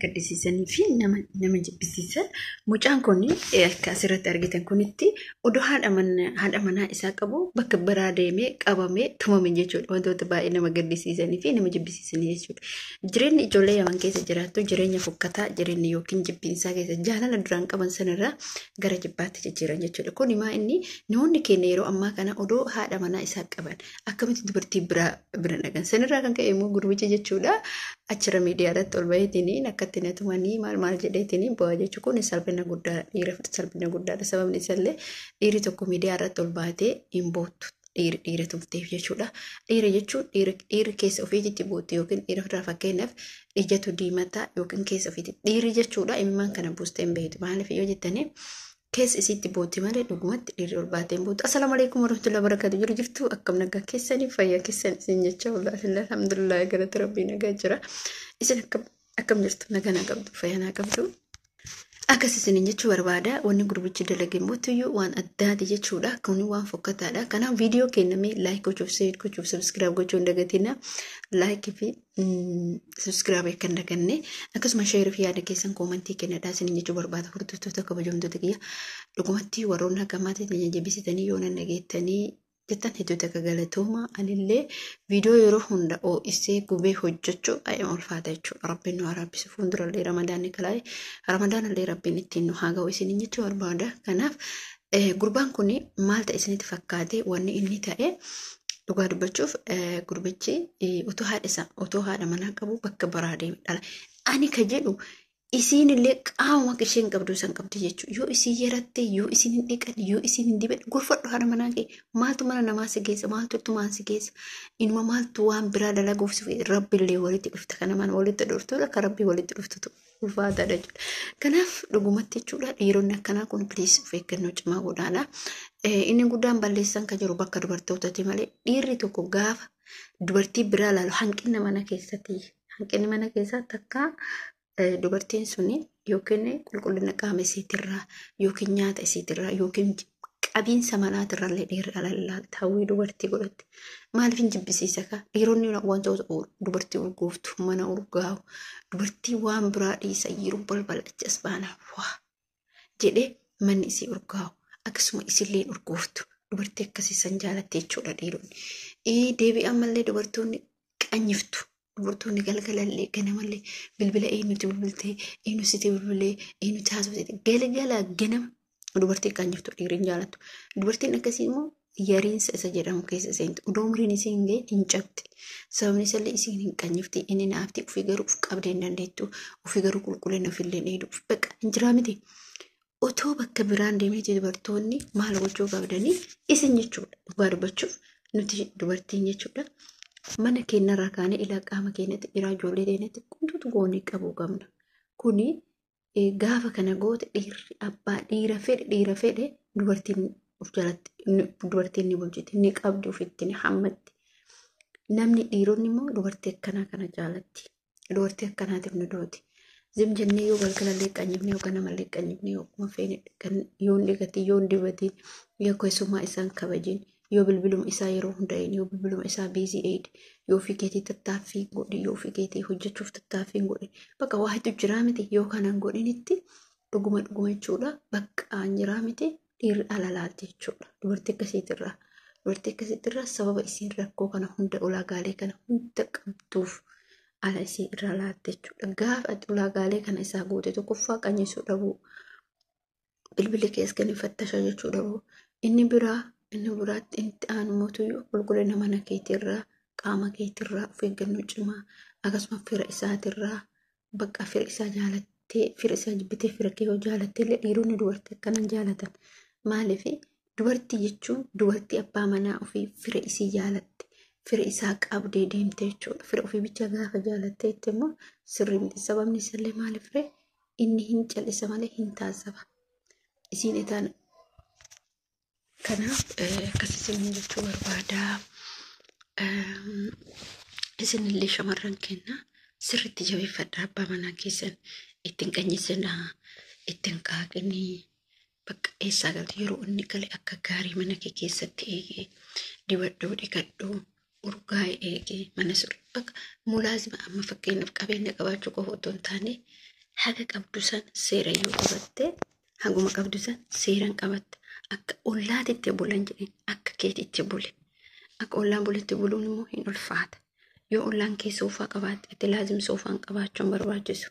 Gaddisiisanii fi nama jibbisiisan. Mucaan kun akka asirratti argitan kunitti odoo haadha manaa isaa qabu bakka biraa deemee qabamee tumame jechuudha. Wantoota baay'ee nama gaddisiisanii fi nama jibbisiisanii jechuudha. Jireenyi ijoollee Yaman keessa jiraattu jireenya fokkataa, jireenya yookiin jibbiinsaa keessa jaalala duraan qaban sanarraa gara jibbaatti jijjiiran jechuudha. Kun himaa inni namoonni keenya yeroo ammaa kana odoo haadha manaa isaa qaban akkamitti dubartii biraa bira dhaqan sanarraa kan ka'e immoo gurbicha jechuudha. Achirra miidiyaa irratti ol baheetiin akkatti na tumanii maal maal jedheetiin bu'aa jechuun kun salphina guddaadha. Dhiira salphina guddaadha. Sababni isallee dhiirri tokko miidiyaa irratti ol baatee hin boottu. Dhiirri dhiira tumteef jechuudha. Dhiira jechuun dhiirri keessa ofiitti bootti yookiin dhiira irraa fakkeenyaaf ijatu diimataa yookiin keessa ofiitti. Dhiirri jechuudha imimmaan kana buustee hin beektu. Maaliif yoo jettanii keessa isiitti bootti malee dhugumatti dhiirri ol baatee hin boottu. Assalaamu alaikum warahmatullahi wabarakatuh. Jiru jirtu akkam nagaa keessanii fayyaa keessan isin jecha wallaahi alhamdulillah galata rabbii nagaa jira. Isin akkam jirtu nagaa naa qabdu fayyaa naa qabdu. Akkas isiniin jechuu barbaada. Wanni gurbichi dalage mootiyyuu waan addaati jechuudha. Kun waan fokkataadha. Kanaaf viidiyoo kenname like gochuuf, share gochuuf, subscribe gochuu hin dagatina. Like fi subscribe akka hin daganne akkasuma share fi yaada keessan koomantii kennadhaa isiniin jechuu barbaada. Hordoftoota kabajamtoota kiyya dhugumatti warroonni akka maatii jajjabeessitanii yoo nan dhageettanii jettan hedduutu akka galatooma. Anillee viidiyoo yeroo hunda ho'isee gubee hojjechuu baay'ee ulfaata jechuudha. Rabbiin nu haraabbisu fuuldurallee ramadaanni kalaa'e ramadaanallee rabbiin ittiin nu haa ga'u isiniin jechuu barbaada. Kanaaf gurbaan kun maal ta'e isinitti fakkaate wanni inni ta'e dhugaa dubbachuuf gurbichi otoo haadha isaa otoo haadha manaa qabu bakka biraa deeme dhala. Ani ka jedhu isiin illee qaama akka isheen qabdu san qabdi jechuudha. Yoo isiin yaratte, yoo isiin hin dhiqanne, yoo isiin hin dibanne gorfadhu haadha manaa kee. Maaltu mana namaa si geessa? Maaltu tumaan si geessa? Inuma maaltu waan biraa dalaguuf si geessa? Rabbi illee walitti dhufta. Kana mana walitti dhuftu akka rabbi walitti dhuftutu ulfaataadha jechuudha. Kanaaf dhugumatti jechuudha dhiironni akkanaa kun please of eeggannoo cimaa godhaadha. Inni guddaan balleessan kan jiru bakka dubartootaati malee dhiirri tokko gaafa dubartii biraa ilaalu hanqina mana keessatti hanqinni mana keessaa takka dubartiin suni yookiin qulqullina qaama isiitirraa yookiin nyaata isiitirraa yookiin qabiinsa manaatirraa illee dhiirri ala ilaalta hawwii dubartii godhatte. Maaliif hin jibbisiisa kaa? Dhiironni wantoota dubartii urgooftu mana urgaa'u dubartii waan biraa dhiisa yeroo balbala achi as baanaa waa jedhee manni isii urgaa'u akkasuma isillee urgooftu dubartii akkasii san jaalatte jechuudha dhiironni. Deebi'ee ammallee dubartoonni qanyiftu. Dubartoonni galgalallee ganamallee bilbila eenyuti bilbiltee eenyu sitti bilbilee eenyuti haasofte galgala ganama dubartii qanyiftu dhiirri hin jaalattu. Dubartiin akkasii immoo yariinsa isa jedhamu keessa seenti. Odoo umriin isiin hin gahin hin cabdi. Sababni isallee isiin hin qanyifti inni naafti ofii garuu of qabdee hin dandeettu ofii garuu qulqullina ofillee hin eegdu bakka hin jiraa miti. Otoo bakka biraan deemnee dubartoonni maal gochuu qabdanii isin jechuudha. Dhugaa dubbachuuf nuti dubartiin jechuudha. Mana keenyarraa kaanee ilaa qaama keenyatti dhiiraa ijoollee keenyatti kuntuutu goonee qabuu qabna. Kuni gaafa kana goote dhiirri abbaa dhiira fedhe dhiira fedhe dubartiin of jalatti dubartiin ni bulchiti ni qabdi ofitti ni hammatti. Namni dhiironni immoo dubartii akkanaa kana jaalatti. Dubartii akkanaatiif ni duuti. Zim jennee yoo galgalallee qanyifne yoo ganamallee qanyifne yoo akkuma feene yoo hin dhiqatin yoo hin dibatin yoo keessummaa isaan kabajin yoo bilbiluma isaa yeroo hunda een yoo bilbiluma isaa biizii eeyde yoo ofii keetii tattaaffii godhi yoo ofii keetii hojjechuuf tattaaffii godhi bakka waa hedduu jiraa miti yoo kanan godhinitti dhuguma dhuguma jechuudha bakka jiraa miti dhiirri ala laalti jechuudha dubartii akkasiitirraa dubartii akkasiitirraa sababa isiin rakkoo kana hunda ulaagaalee kana hunda qabduuf ala isii irraa laalte jechuudha. Gaafa ati ulaagaalee kana isaa guute tokkoffaa qanyisuu dhabuu bilbilli keessa kan fattashaa jechuu dhabuu inni biraa inni biraatti inni aanu mootuyyuu qulqullina mana keetirraa qaama keetirraa of eeggannoo cimaa akkasuma fira isaatirraa bakka fira isaa jaalattee fira isaa jibbitee fira kee yoo jaalattee illee dhiironni dubartii akkanan jaalatan. Maaliif dubartii jechuun dubartii abbaa manaa ofii fira isii jaalatte fira isaa qabdee deemte jechuudha. Fira ofii bicha gaafa jaalattee itti immoo sirrii miti. Sababni isallee maaliif ree inni hin cal'isa malee hin taasisa. Isiin itaan kanaaf akkas isin jechuu barbaada. Isinillee shamarran kenna sirriitti jabeeffadha abbaa manaa keessan ittiin qanyisinaa ittiin qaaqinii bakka eessaa galte yeroo inni gale akka gaarii mana kee keessatti eegee dibadhuu dhiqadhuu Urgaa'e eegee mana sirrii bakka mulaazima amma fakkeenyaaf qabeenya qabaachuu qofa otoo hin taane haga qabdu san seera yoo qabatte, haguma qabdu san seeraan qabatte, akka ollaatitti bulan jedheen akka keetitti bule. Akka ollaan buletti buluun immoo hin ulfaata. Yoo ollaan kee soofaa qabaatte, ati laazim soofaan qabaachuun barbaachisu.